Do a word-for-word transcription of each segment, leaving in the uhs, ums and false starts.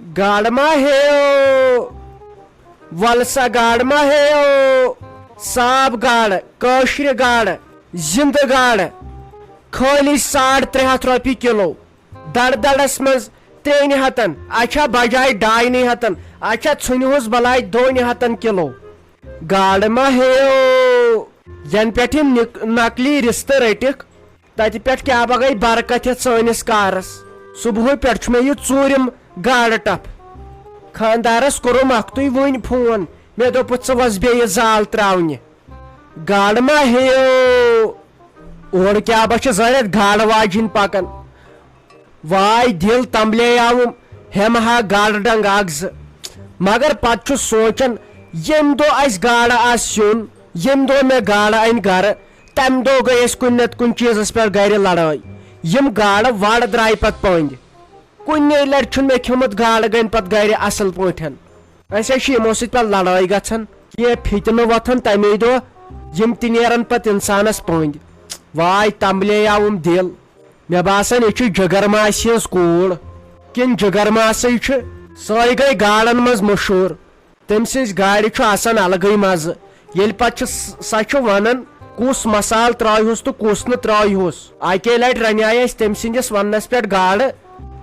گاڈٕ ما ہیٚیو؟ وَلہٕ سا گاڈٕ ما ہیٚیو؟ صاف گاڈٕ، کٲشرِ گاڈٕ، زِندٕ گاڈٕ، خٲلی ساڑ ترٛےٚ ہَتھ رۄپیہِ کِلو۔ دَڑ دَڑَس منٛز ترٛیٚنہِ ہَتَن، اچھا بجاے ڈاینٕے ہَتَن، اچھا ژھٕنِہوس بلاے دۄنہِ ہَتَن کِلو۔ گاڈٕ ما ہیٚیو؟ یَنہٕ پٮ۪ٹھ یِم نِک-، نقلی رِستہٕ رٔٹِکھ، تتہِ پٮ۪ٹھ کیٛاہ بہ گٔے برکت ہٮ۪تھ سٲنِس کارس۔ صبحٲے پٮ۪ٹھ چھُ مےٚ یہِ ژوٗرِم گاڈٕ ٹپھ۔ خانٛدارس کوٚرُم اکھتُے وٕنۍ فون، مےٚ دوٚپُس، "ژٕ وَس بیٚیہِ زال ترٛاونہِ۔ گاڈٕ ما ہیٚیو؟" اورٕ کیٛاہ بہ چھِ زٲرِتھ گاڈٕ واجِنۍ پکان۔ واے دِل تمبلییاوُم، ہٮ۪مہٕ ہا گاڈٕ ڈنٛگ اکھ زٕ۔ مگر پتہٕ چھُس سونٛچان، ییٚمہِ دۄہ اسہِ گاڈٕ آسہٕ سیُن، ییٚمہِ دۄہ مےٚ گاڈٕ انہِ گرٕ، تمہِ دۄہ گٔے اسہِ کُنہِ نتہٕ کُنہِ چیٖزس پٮ۪ٹھ گرِ لڑٲے۔ یِم گاڈٕ واڈٕ درایہِ پتہٕ پٔنٛدۍ۔ کُنے لٹہِ چھُنہٕ مےٚ کھیوٚمُت گاڈٕ گٔنۍ پتہٕ گرِ اصل پٲٹھۍ۔ اسہِ حظ چھِ یِمو سۭتۍ پتہٕ لڑٲے گژھان، کینٛہہ فتنہٕ وۄتھان تمے دۄہ، یِم تہِ نیران پتہٕ انسانس پٔنٛدۍ۔ واے تمبلییاوُم دِل۔ مےٚ باسان، یہِ چھِ جِگر ماسہِ ہٕنٛز کوٗر۔ کِنہٕ جِگر ماسٕے چھِ؟ سۄے گٔے گاڈن منٛز مشہوٗر۔ تٔمۍ سٕنٛزِ گاڈِ چھُ آسان الگٕے مزٕ۔ ییٚلہِ پتہٕ چھِ س-، سۄ چھِ ونان، کُس مسالہٕ ترٛٲوِہوس تہٕ کُس نہٕ ترٛٲوِہوس۔ اکے لٹہِ رنیایہِ اسہِ تٔمۍ سٕنٛدِس وننس پٮ۪ٹھ گاڈٕ،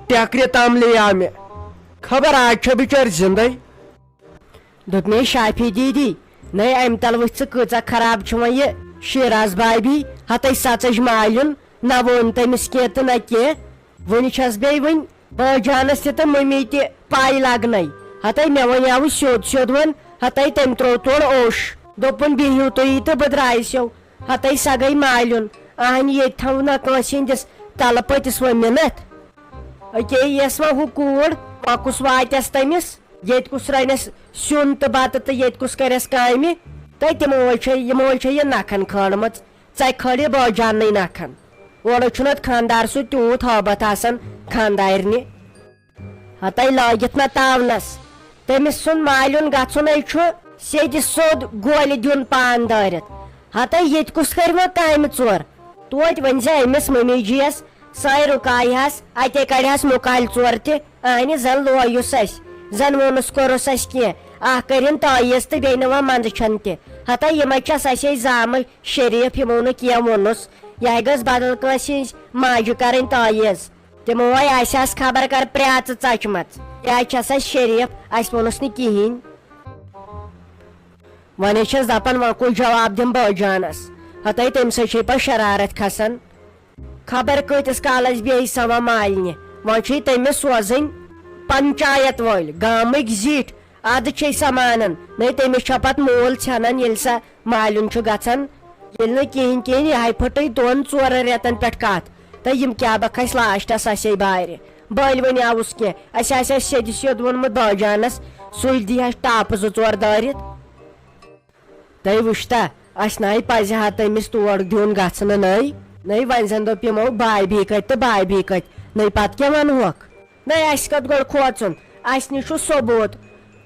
ٹٮ۪کرِ تام لییاو مےٚ۔ خبر آز چھےٚ بِچٲرۍ زندے۔ دوٚپ مےٚ، "شافی دیدی، نے امہِ تل وٕچھ ژٕ کۭژاہ خراب چھِ وۄنۍ یہِ شیراز بھابھی، ہتَے سژٕج مالیُن، نہ ووٚن تٔمِس کینٛہہ تہٕ نہ کینٛہہ۔ وٕنہِ چھس بیٚیہِ وٕنہِ بٲجانس تہِ تہٕ مٔمی تہِ پاے لگنے۔ ہتَے مےٚ وَنیاوُ سیوٚد سیوٚد وۄنۍ، ہتَے تٔمۍ ترٛوو تورٕ اوٚش۔ دوٚپُن، 'بِہِو تُہی تہٕ بہٕ درٛایسو۔ ہتَے سۄ گٔے مالیُن۔ اہنہِ ییٚتہِ تھاوو نہ کٲنٛسہِ ہٕنٛدِس تلہٕ پٔتِس وۄنۍ مِنتھ۔ اکے یس وۄنۍ ہُہ کوٗر، وۄنۍ کُس واتٮ۪س تٔمِس؟' ییٚتہِ کُس رَنٮ۪س سیُن تہٕ بَتہٕ تہٕ ییٚتہِ کُس کَرٮ۪س کامہِ؟ تہٕ تِمو چھےٚ، یِمو چھےٚ یہِ نَکھَن کھٲلمٕژ۔ ژےٚ کھٲلے بٲجان نٕے نَکھَن۔ اورٕ چھُنہٕ اَتھ خانٛدار سُہ تیوٗت ہٲبَتھ آسان خانٛدارنہِ۔ ہَتَے لٲگِتھ نہ تاونَس۔ تٔمِس سُنٛد مالیُن گژھُن ہے چھُ سیٚدِ سیوٚد گولہِ دیُن پان دٲرِتھ۔ ہَتَے ییٚتہِ کُس کَرِ وۄنۍ کامہِ ژور؟ توتہِ ؤنۍ زِ أمِس مٔمی جی یَس، سۄے رُکایہِ ہَس، اَتے کَڑِ ہَس مُکالہِ ژور تہِ۔ اہنہِ زن لویُس اسہِ، زن ووٚنُس کوٚرُس اسہِ کینٛہہ، اکھ کٔرِن تٲیٖز تہٕ بیٚیہِ نہٕ وۄنۍ منٛدٕ چھَن تہِ۔ ہتا یِمے چھس اسے زامہٕ شریف، یِمو نہٕ کینٛہہ ووٚنُس۔ یہِ گژھ بدل کٲنٛسہِ ہٕنٛز ماجہِ کرٕنۍ تٲیٖز۔ تِمو ہے آسہِ ہس خبر کر پرٛاژٕ ژچمژ۔ یہِ چھس اسہِ شریف، اسہِ ووٚنُس نہٕ کِہیٖنۍ۔ وۄنۍ چھس دپان وۄنۍ کُس جواب دِمہٕ بٲجانس۔ ہتے تٔمۍ سۭتۍ چھے پتہٕ شرارت کھسان۔ خبر کۭتِس کالس بیٚہہِ سۄ وۄنۍ مالنہِ۔ وۄنۍ چھُے تٔمِس سوزٕنۍ پنچایت وٲلۍ، گامٕکۍ زِٹھۍ۔ ادٕ چھے سۄ مانان۔ نے تٔمِس چھےٚ پتہٕ مول ژھٮ۪نان، ییٚلہِ سۄ مالیُن چھُ گژھان۔ ییٚلہِ نہٕ کِہیٖنۍ کِہیٖنۍ، یہِ ہاے پھٕٹٕے دۄن ژورن رٮ۪تن پٮ۪ٹھ کتھ۔ تہٕ یِم کیٛاہ بکھ اَسہِ لاسٹس اَسے بارِ۔ بٔلۍ وۄنۍ آوُس کینٛہہ، اَسہِ آسہِ اَسہِ سیٚدِ سیوٚد ووٚنمُت بٲجانس، سُے دِیہِ ہا ٹاپہٕ زٕ ژور دٲرِتھ۔ تہٕ وٕچھتا، اَسہِ نَے پَزِ ہا تٔمِس تور دیُن گژھنہٕ نَے۔ نَے وۄنۍ زَن دوٚپ یِمو بابی کَتہِ تہٕ بابی کَتہِ، نَے پَتہٕ کیٛاہ وَنہوکھ؟ نَے اَسہِ کَتھ گۄڈٕ کھوژُن؟ اَسہِ نِش چھُ ثوبوٗت۔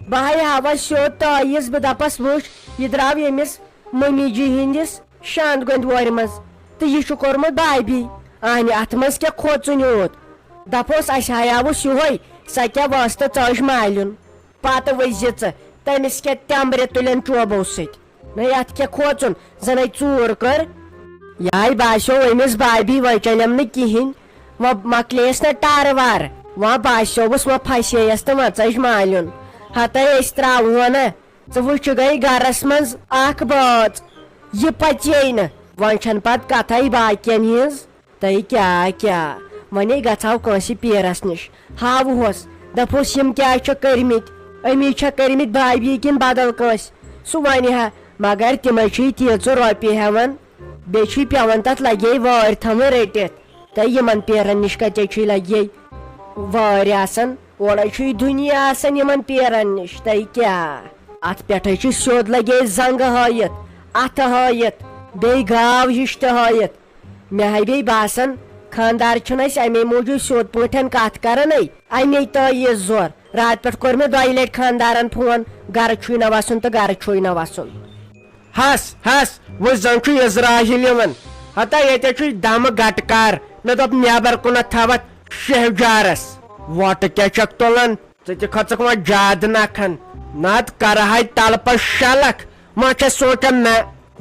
بہٕ ہَے ہاوَس سیوٚد تٲیٖز، بہٕ دَپَس، وٕچھ، یہِ درٛاو ییٚمِس مٔمی جی ہِنٛدِس شاند گۄنٛدِ وورِ منٛز، تہٕ یہِ چھُ کوٚرمُت بابی۔ اَہنہِ، اَتھ منٛز کیٛاہ کھوژُن یوٗت؟ دَپہوس، اَسہِ ہاے آوُس یِہوٚے، سۄ کیٛاہ وٲژ تہٕ ژٲج مالیُن۔ پتہٕ ؤزِ ژٕ تٔمِس کیٛاہ تٮ۪مبرِ تُلٮ۪ن چوبو سۭتۍ۔ نَے اَتھ کیٛاہ کھوژُن، زَنَے ژوٗر کٔر۔ یِہوٚے باسیو أمِس بابی، وۄنۍ چلٮ۪م نہٕ کِہیٖنۍ۔ وۄنۍ مۄکلییَس نہ ٹارٕ وارٕ۔ وۄنۍ باسیووُس، وۄنۍ پھسییَس تہٕ وۄنۍ ژٔج مالیُن۔ ہَتَے أسۍ ترٛاوہو نہ۔ ژٕ وٕچھ، گٔے گَرَس منٛز اَکھ بٲژ۔ یہِ پَژے نہٕ۔ وۄنۍ چھَنہٕ پَتہٕ کَتھَے باقیَن ہِنٛز۔ تہٕ کیٛاہ، کیٛاہ؟ وۄنۍ گژھو کٲنٛسہِ پیٖرس نِش، ہاوہوس، دپہوس، یِم کیٛازِ چھِ کٔرمٕتۍ؟ أمی چھا کٔرمٕتۍ بھابھی کِنہٕ بدل کٲنٛسہِ؟ سُہ ونہِ ہا، مگر تِمے چھِ تیٖژٕ رۄپیہِ ہٮ۪وان، بیٚیہِ چھُے پٮ۪وان تتھ لگے وٲرۍ تھاوٕنۍ رٔٹِتھ۔ تہٕ یِمن پیٖرن نِش کتے چھُے لگے وٲرۍ آسان؟ اورے چھُے دُنیا آسان یِمن پیٖرن نِش۔ تہٕ کیٛاہ؟ اتھ پٮ۪ٹھے چھُ سیوٚد لگے زنگہٕ ہٲیِتھ، اتھٕ ہٲیِتھ، بیٚیہِ گاو ہِش تہِ ہٲیِتھ۔ مےٚ ہاے بیٚیہِ باسان، خانٛدار چھُنہٕ اَسہِ اَمے موٗجوٗب سیوٚد پٲٹھۍ کَتھ کَرانٕے، اَمے تٲیٖز زور۔ راتہٕ پٮ۪ٹھ کوٚر مےٚ دۄیہِ لَٹہِ خانٛدارَن فون، گَرٕ چھُے نہ وَسُن تہٕ گَرٕ چھُے نہ وَسُن۔ ہَس، ہَس، وۄنۍ زَن چھُ عزرائیل یِوان۔ ہتا ییٚتہِ چھُے دَمہٕ گَٹہٕ کار، مےٚ دوٚپ نٮ۪بَر کُنَتھ تھاوَتھ شہجارَس۔ وۄٹہٕ کیٛاہ چھَکھ تُلان؟ ژٕ تہِ کھٔژٕکھ وۄنۍ زیادٕ نکھن۔ نتہٕ کرٕ ہاے تلہٕ پتہٕ شلکھ۔ وۄنۍ چھس سونچان، نہ،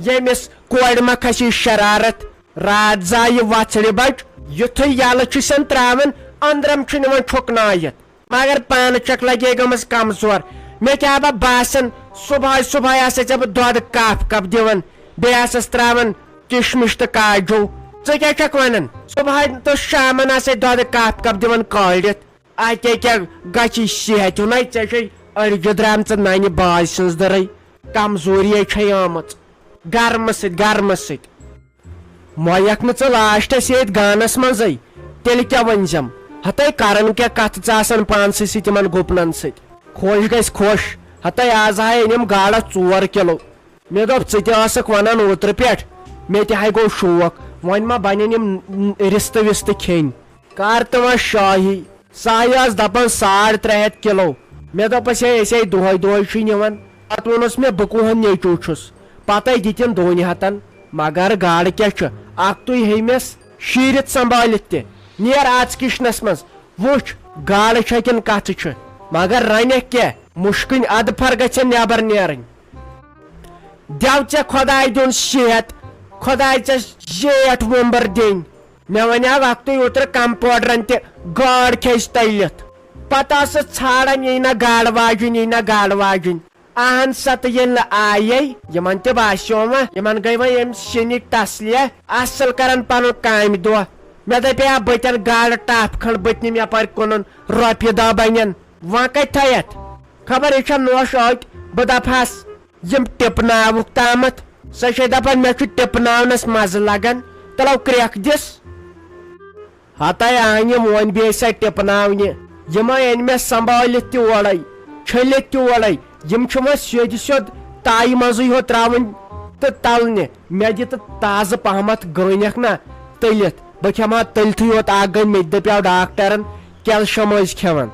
ییٚمِس کورِ ما کھسی شرارت۔ راتھ زایہِ وژھڑِ بچ، یُتھُے یلہٕ چھُسن تراوان، أندرم چھُ نِوان چھُکنٲیِتھ۔ مگر پانہٕ چھکھ لگے گٔمٕژ کمزور۔ مےٚ کیٛاہ با باسان، صبحٲے صبحٲے آسے ژےٚ بہٕ دۄدٕ کپ کپ دِوان، بیٚیہِ آسس تراوان کشمش تہٕ کاجو۔ ژٕ کیٛاہ چھکھ ونان؟ صبحٲے تہٕ شامن آسے دۄدٕ کپ کپ دِوان کٲڑِتھ۔ اتے کیٛاہ گژھی صحت ہُنٛدے؟ ژےٚ چھے أڑجہِ درامژٕ ننہِ باجہِ سٕنٛز دٔرٕے۔ کمزوری چھے آمٕژ گرمہٕ سۭتۍ، گرمہٕ سۭتۍ۔ مۄیکھ نہٕ ژٕ لاسٹس ییٚتھۍ گانس منٛزٕے، تیٚلہِ کیٛاہ ؤنزٮ۪م؟ ہتے کرن کیٛاہ کتھٕ ژٕ آسان پانسٕے سۭتۍ تِمن گُپنن سۭتۍ؟ خۄش گژھِ خۄش، ہتے آز ہاے أنِم گاڈس ژور کِلو۔ مےٚ دوٚپ، ژٕ تہِ ٲسٕکھ ونان اوترٕ پٮ۪ٹھ، مےٚ تہِ ہاے گوٚو شوق، وۄنۍ ما بنن یِم رستہٕ وستہٕ کھیٚنۍ؟ کر تہٕ وۄنۍ شٲہی، ساہی ٲس دپان ساڑ ترٛےٚ ہتھ کِلو۔ مےٚ دوٚپس، ہے، أسۍ ہے دۄہے دۄہے چھُے نِوان۔ پتہٕ ووٚنُس مےٚ، بہٕ کُہن نیٚچو چھُس؟ پتے دِتِن دۄن ہتن۔ مگر گاڈٕ کیٛاہ چھُ، اکھ تُے ہیٚمِس شیٖرِتھ سنبھٲلِتھ تہِ۔ نیر اژ کچنس منٛز، وٕچھ، گاڈٕ چھےٚ کِنہٕ کتھٕ چھِ، مگر رنکھ کیٛاہ؟ مُشکٕنۍ ادفر گژھن نٮ۪بر نیرٕنۍ۔ دٮ۪و ژےٚ خۄداے دیُن صحت، خۄداے ژےٚ زیٹھ وۄمبٕر دِنۍ۔ مےٚ وَنیٛاو وقتٕے اوترٕ کمپاوڈرن تہِ گاڈ کھیٚچ تٔلِتھ۔ پتہٕ ٲسٕس ژھانڈان، یی نہ گاڈٕ واجِنۍ، یی نہ گاڈٕ واجِنۍ۔ اہن سا، تہٕ ییٚلہِ نہٕ آیے، یِمن تہِ باسیو وۄنۍ، یِمن گٔے وۄنۍ ییٚمہِ سِنِکۍ تسلیہ، اصل کرن پنُن کامہِ دۄہ۔ مےٚ دپے، آ، بہٕ تہِ انہٕ گاڈٕ ٹپھ کھنڈ، بہٕ تہِ نِمہٕ یپٲرۍ کٕنُن، رۄپیہِ دہ بنن۔ وۄنۍ کتہِ تھٲیتھ؟ خبر یہِ چھا نوش ٲکۍ، بہٕ دپہس، یِم ٹِپناوُکھ تامتھ۔ سۄ چھے دپان، مےٚ چھُ ٹِپناونس مزٕ لگان، تلو کرٛٮ۪کھ دِس۔ ہتے آنہِ وۄنۍ بیٚیہِ سۄ ٹِپناونہِ۔ یِمے أنۍ مےٚ سنبھٲلِتھ تہِ اورے، چھٔلِتھ تہِ اورے۔ یِم چھِ وۄنۍ سیوٚدِ سیوٚد تایہِ منٛزٕے ہوت ترٛاوٕنۍ تہٕ تلنہِ۔ مےٚ دِ تہٕ تازٕ پہمتھ گٲنیکھ نا تٔلِتھ۔ بہٕ کھٮ۪مہٕ ہا تٔلتھٕے یوت اکھ گٔنۍ، مےٚ تہِ دپیٛاو ڈاکٹرن، کیلشیم ٲسۍ کھٮ۪وان۔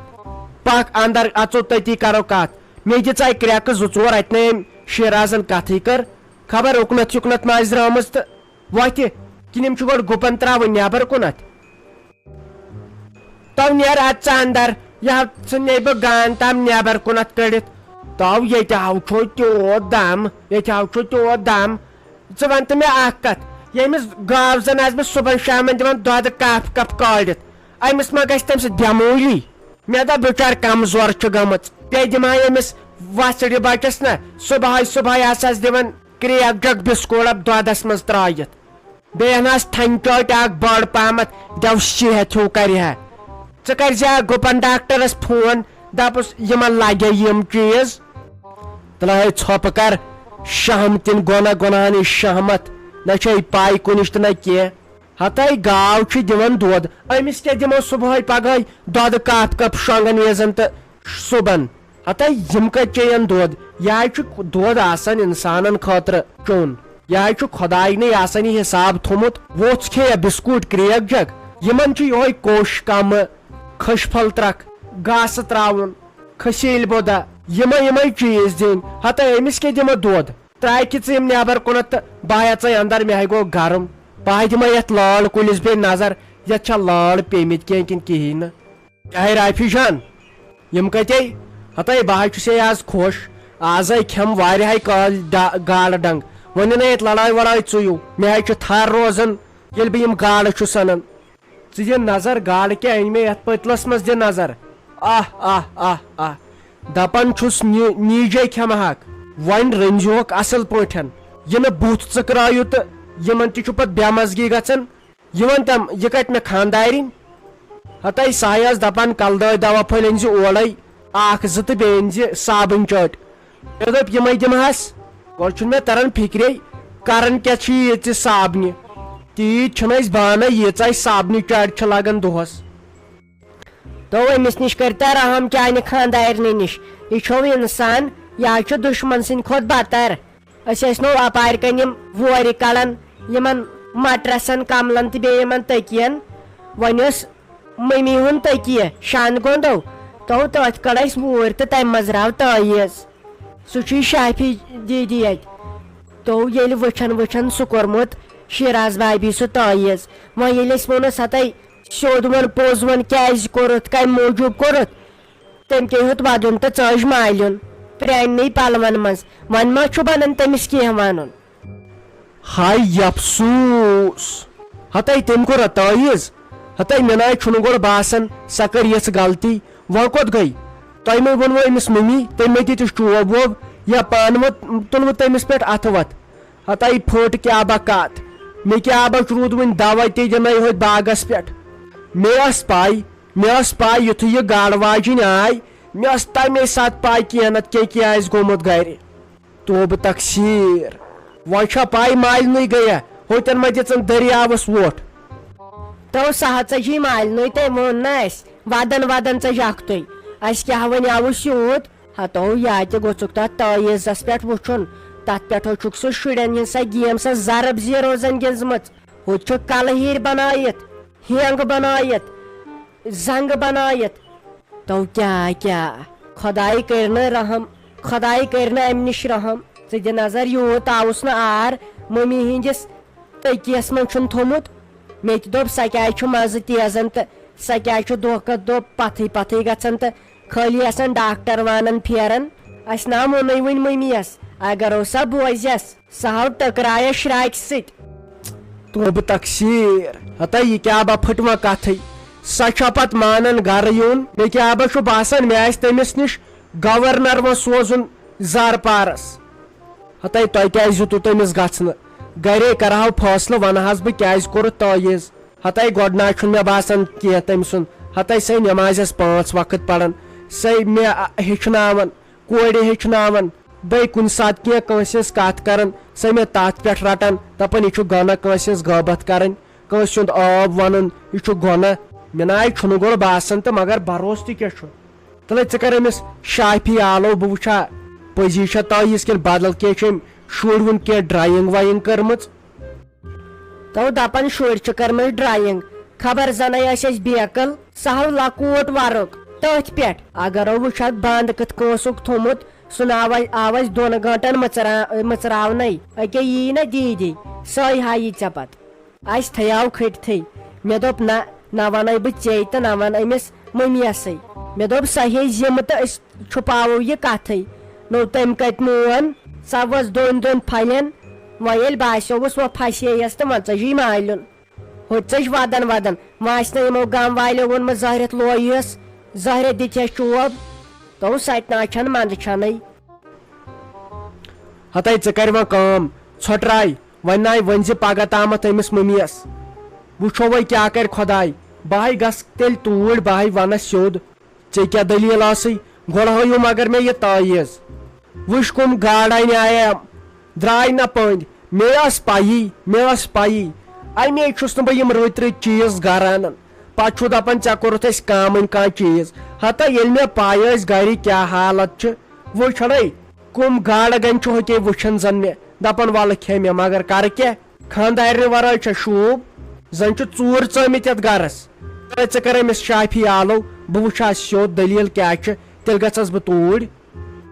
پکھ اندر اژو، تٔتی کرو کتھ۔ مےٚ دِژاے کرٛٮ۪کہٕ زٕ ژور، اتہِ نے أمۍ شیرازن کتھٕے کٔر۔ خبر اُکنتھ یُکنتھ ما آسہِ درٛامٕژ تہٕ وۄتھِ، کِنہٕ یِم چھِ گۄڈٕ گُپن ترٛاوٕنۍ نٮ۪بر کُنتھ؟ تو نیر اتھ ژٕ اندر، یہِ ہا ژٕ نے بہٕ گان تام نٮ۪بر کُنتھ کٔڑِتھ۔ تو ییٚتہِ ہاو چھُ تیوٗت دم، ییٚتہِ ہاو چھُ تیوٗت دم۔ ژٕ وَن تہٕ مےٚ اکھ کتھ، ییٚمِس گاو زن آسہٕ بہٕ صُبحن شامن دِوان دۄدٕ کپ کپ کٲڑِتھ، أمِس ما گژھِ تمہِ سۭتۍ بٮ۪مٲری؟ مےٚ دوٚپ، بِچار کمزور چھِ گٔمٕژ، بیٚیہِ دِمہٕ ہا أمِس وۄژھڑِ بچس نہ صُبحٲے صُبحٲے آسہس دِوان کرٛیک جگ بسکوٹ دۄدس منٛز ترٛٲوِتھ۔ بیٚیہِ انہس تھنہِ چاٹہِ اکھ بٔڑ پہمتھ، دٮ۪و صحت ہیوٗ کرِ ہا۔ ژٕ کرِ زِ ہا گُپن ڈاکٹرس فون، دپُس یِمن لگے یِم چیٖز۔ تلہٕ ہے ژھۄپہٕ کر، شہم تِن گۄناہ گۄناہن نِش شہمت، نہ چھے پاے کُنِچ تہٕ نہ کینٛہہ۔ ہتے گاو چھِ دِوان دۄد، أمِس کیٛاہ دِمو صُبحٲے پگہٲے دۄدٕ کپ کپ شۄنٛگن وِزن تہٕ صُبحن؟ ہتے یِم کتہِ چیٚین دۄد؟ یہِ ہا چھُ دۄد آسان انسانن خٲطرٕ چوٚن۔ یہِ ہا چھُ خۄداینٕے آسان یہِ حساب تھوٚمُت۔ ووٚژھ کھیٚیہ بسکوٗٹ کرٛیک جگ، یِمن چھُ یِہوے کوٚش کمہٕ، کھٔج پھل ترکھ، گاسہٕ ترٛاوُن، کھسیٖلۍ بوٚدا، یِمے یِمے چیٖز دِنۍ۔ ہتے أمِس کیٛاہ دِمو دۄد؟ ترٛاوکھ ژٕ یِم نٮ۪بر کُنتھ تہٕ بہٕ ہا ژَے اندر، مےٚ ہاے گوٚو گرم۔ بہٕ ہاے دِمے یتھ لال کُلِس بیٚیہِ نظر، یتھ چھا لال پیمٕتۍ کینٛہہ کِنہٕ کِہیٖنۍ نہٕ۔ کیٛاہ ہے رافی جان، یِم کتے؟ ہتے بہٕ ہا چھُسے آز خۄش، آزے کھٮ۪م واریاہے کالہِ ڈا-، گاڈٕ ڈنگ۔ وۄنۍ نہ یتھ لڑاے وڑاے ژٕیِو، مےٚ ہاے چھُ تھر روزان، ییٚلہِ بہٕ یِم گاڈٕ چھُس انان۔ ژٕ دِ نظر، گاڈٕ کیٛاہ أنۍ مےٚ یتھ پٔتلس منٛز، دِ نظر۔ آہ، آہ، آہ، آہ۔ دپان چھُس نی-، نیٖجے کھٮ۪مہٕ ہاکھ۔ وۄنۍ رٔنزِہوکھ اصل پٲٹھۍ۔ یہِ نہٕ بُتھ ژٕکرٲیِو تہٕ یِمن تہِ چھُ پتہٕ بے مزگی گژھان۔ یہِ وَن تَم، یہِ کَتہِ مےٚ خانٛدارِنۍ؟ ہَتَے سۄ ٲس دَپان، کَلہٕ دٲدۍ دَوا پھٔلۍ أنۍ زِ اورَے اَکھ زٕ تہٕ بیٚیہِ أنۍ زِ صابٕنۍ چٲٹۍ۔ مےٚ دوٚپ، یِمَے دِمہٕ ہَس۔ گۄڈٕ چھُنہٕ مےٚ تَران فِکرے، کَران کیٛاہ چھُ یہِ ییٖژِ صابنہِ؟ تیٖتۍ چھِنہٕ أسۍ بانَے، ییٖژاہ اَسہِ صابنہِ چٲٹۍ چھِ لَگان دۄہَس۔ تو أمِس نِش کٔرۍتو رحم، چانہِ خانٛدارنہِ نِش۔ یہِ چھو اِنسان، یہِ حظ چھُ دُشمَن سٕنٛدِ کھۄتہٕ بدتر۔ أسۍ ٲسۍ نو اپارِ کنۍ یِم وورِ کڑان، یِمن مٹرسن، کملن تہٕ بیٚیہِ یِمن تٔکین۔ وۄنۍ ٲس مٔمی ہُنٛد تٔکیہِ شانہٕ گۄنٛدو، تو تٔتھۍ کٔڑ اَسہِ وورِ تہٕ تَمہِ منٛز درٛاو تٲویٖز۔ سُہ چھُ یہِ شافی دیدی اَتہِ۔ تو ییٚلہِ وٕچھان وٕچھان سُہ کوٚرمُت شیراز بابی سُہ تٲویٖز، وۄنۍ ییٚلہِ أسۍ ووٚنُس، ہتے سیوٚد وَن، پوٚز وَن، کیٛازِ کوٚرُتھ، کَمہِ موٗجوٗب کوٚرُتھ؟ تٔمۍ کیٛاہ ہیوٚت ودُن تہٕ ژٲج مالیُن پرٛانہِ پلون منٛز۔ وۄنۍ ما چھُ بنان تٔمِس کینٛہہ ونُن؟ ہاے افسوس! ہتے تٔمۍ کوٚر تعویٖز۔ ہتے مےٚ ناے چھُنہٕ گۄڈٕ باسان سۄ کٔر یِژھ غلطی۔ وۄنۍ کوٚت گٔے؟ تۄہہِ مے ووٚنوٕ أمِس مٔمی، تٔمۍ مے دِتِس چوب ووب یا پانہٕ وۄنۍ تُلوٕ تٔمِس پٮ۪ٹھ اَتھٕ وَتھٕ؟ ہتے پھٔٹ کیٛاہ با کَتھ؟ مےٚ کیٛاہ با روٗد وٕنہِ دوا تہِ دِنَے ہوٚتۍ باغَس پٮ۪ٹھ؟ مےٚ ٲس پَے، مےٚ ٲس پَے یُتھُے یہِ گاڈٕ واجِنۍ آے، مےٚ ٲس تَمے ساتہٕ پَے کینٛہہ نَتہٕ کینٛہہ کینٛہہ آسہِ گوٚمُت گَرِ۔ توبہٕ تقصیٖر۔ وۄنۍ چھا پاے مالنٕے گٔیہ، ہوتٮ۪ن ما دِژٕن دٔریاوس وۄٹھ؟ تو سہٕ ژٔجی مالنٕے، تٔمۍ ووٚن نہ اَسہِ، ودن ودن ژٔج اکھتُے۔ اَسہِ کیٛاہ وۄنۍ آوُس یوٗت؟ ہتو یا تہِ گوٚژھُکھ تتھ تعویٖذس پٮ۪ٹھ وُچھُن، تتھ پٮ۪ٹھو چھُکھ سُہ شُرٮ۪ن ہٕنٛز سۄ گیم، سۄ ضرب زیٖرو زن گِنٛزمٕژ۔ ہُتہِ چھُکھ کلہٕ ہیٖرۍ بنٲیِتھ، ہینٛگ بنٲیِتھ، زنٛگہٕ بنٲیِتھ۔ تو کیٛاہ کیٛاہ؟ خۄداے کٔرۍ نہٕ رحم، خۄداے کٔرۍ نہٕ اَمہِ نِش رحم۔ ژٕ دِ نظر، یوٗت آوُس نہٕ آر مٔمی ہِنٛدِس تٔکیَس منٛز چھُن تھوٚمُت۔ مےٚ تہِ دوٚپ، سۄ کیٛازِ چھُ منٛزٕ تیزان تہٕ سۄ کیٛازِ چھُ دۄہ کھۄتہٕ دۄہ پتھٕے پتھٕے گژھان تہٕ خٲلی آسان ڈاکٹر وانان پھیران۔ اَسہِ نا ووٚنُے وُنہِ مٔمِیَس، اگر او سۄ بوزٮ۪س۔ سُہ ہاو ٹٔکرایس شراکہِ سۭتۍ۔ توبہٕ تقصیٖر، ہتا یہِ کیٛاہ با پھٔٹوٕ کتھٕے؟ سۄ چھا پتہٕ مانان گرٕ یُن؟ مےٚ کیٛاہ با چھُ باسان، مےٚ آسہِ تٔمِس نِش گورنر وۄنۍ سوزُن زارپارس۔ ہتا تۄہہِ کیٛازِ دیُتوٕ تٔمِس گژھنہٕ؟ گرے کرہاو فٲصلہٕ، ونہٕ ہس بہٕ کیٛازِ کوٚرُتھ تعویٖذ۔ ہتا گۄڈٕ نہ چھُنہٕ مےٚ باسان کینٛہہ تٔمۍ سُنٛد۔ ہتا سۄے نٮ۪مازٮ۪س پانٛژھ وقت پران، سۄے مےٚ ہیٚچھناوان۔ کورِ ہیٚچھناوان۔ بیٚیہِ کُنہِ ساتہٕ کینٛہہ کٲنٛسہِ ہٕنٛز کتھ کران، سۄ مےٚ تتھ پٮ۪ٹھ رٹان، دپان، یہِ چھُ گۄناہ کٲنٛسہِ ہٕنٛز غٲبت کرٕنۍ، کٲنٛسہِ ہُنٛد عٲب ونُن، یہِ چھُ گۄناہ۔ مےٚ ناے چھُنہٕ گۄڈٕ باسان تہٕ مگر بھروسہٕ تہِ کیٛاہ چھُ؟ تلے ژٕ کر أمِس شافی آلو، بہٕ وٕچھا پٔزی چھا تعویٖذ کِنہٕ بدل کینٛہہ چھُ أمۍ شُرۍ وُن کینٛہہ ڈرایِنٛگ وایِنٛگ کٔرمٕژ۔ تو دپان شُرۍ چھِ کٔرمٕژ ڈرایِنٛگ، خبر زنے ٲسۍ أسۍ بیکل، سہو لۄکوٹ ورُک تٔتھۍ پٮ۪ٹھ۔ اگرو وٕچھکھ بنٛد کِتھ کٔنۍ اوسُکھ تھوٚمُت، سُہ نہ آو، آو اَسہِ دۄن گٲنٛٹن مٕژرا-، مٕژراونَے۔ أکے یی نہ دیٖدی، سۄے ہایی ژےٚ پتہٕ۔ اَسہِ تھیاو کھٔٹتھٕے۔ مےٚ دوٚپ، نہ، نہ وَنے بہٕ ژے تہٕ نہ وَن أمِس مٔمیَسٕے۔ مےٚ دوٚپ، سۄ ہے ذِمہٕ تہٕ أسۍ چھُپاوو یہِ کتھٕے۔ نو تٔمۍ کتہِ مون؟ سۄ ؤژھ دۄن دۄن پھلٮ۪ن۔ وۄنۍ ییٚلہِ باسیووُس وۄنۍ پھسییس تہٕ وۄنۍ ژٔجی مالیُن۔ ہوٚتہِ ژٔج ودن ودن۔ وۄنۍ آسہِ نہٕ یِمو گام والیو ووٚنمُت زہرٮ۪تھ لویُس، زہرٮ۪تھ دِتہس چوب۔ تو سۄ تہِ نہ چھنہٕ منٛدٕ چھنٕے۔ ہتے ژٕ کر وۄنۍ کٲم، ژھۄٹراے، وۄنۍ ناے ؤنۍ زِ پگاہ تامتھ أمِس مٔمیس۔ وٕچھو وۄنۍ کیٛاہ کرِ خۄداے۔ بہٕ ہاے گژھٕ تیٚلہِ توٗرۍ، بہٕ ہاے ونس سیوٚد۔ ژےٚ کیٛاہ دٔلیٖل ٲسٕے؟ گۄڈٕ ہٲیِو مگر مےٚ یہِ تعویٖذ۔ وٕچھ کٕم گاڈٕ انہِ آیے، درٛاے نہ پٔنٛدۍ۔ مےٚ ٲس پَیی، مےٚ ٲس پَیی۔ اَمے چھُس نہٕ بہٕ یِم رٕتۍ رٕتۍ چیٖز گرٕ اَنان۔ پَتہٕ چھُو دَپان، "ژےٚ کوٚرُتھ اَسہِ کامٕنۍ کانٛہہ چیٖز۔" ہتا ییٚلہِ مےٚ پَے ٲس گرِ کیٛاہ حالت چھِ، وٕچھ ہڑے، کٕم گاڈٕ گَنہِ چھُ ہوٚتے وٕچھان زَن مےٚ، دَپان، "وَلہٕ کھےٚ مےٚ، مگر کَرٕ کیٛاہ؟" خانٛدارنہِ ورٲے چھےٚ شوٗب، زن چھُ ژوٗر ژٲمٕتۍ یتھ گرس۔ تہٕ ژٕ کر أمِس شافی آلو، بہٕ وٕچھِ ہا سیوٚد دٔلیٖل کیٛاہ چھِ، تیٚلہِ گژھس بہٕ توٗرۍ۔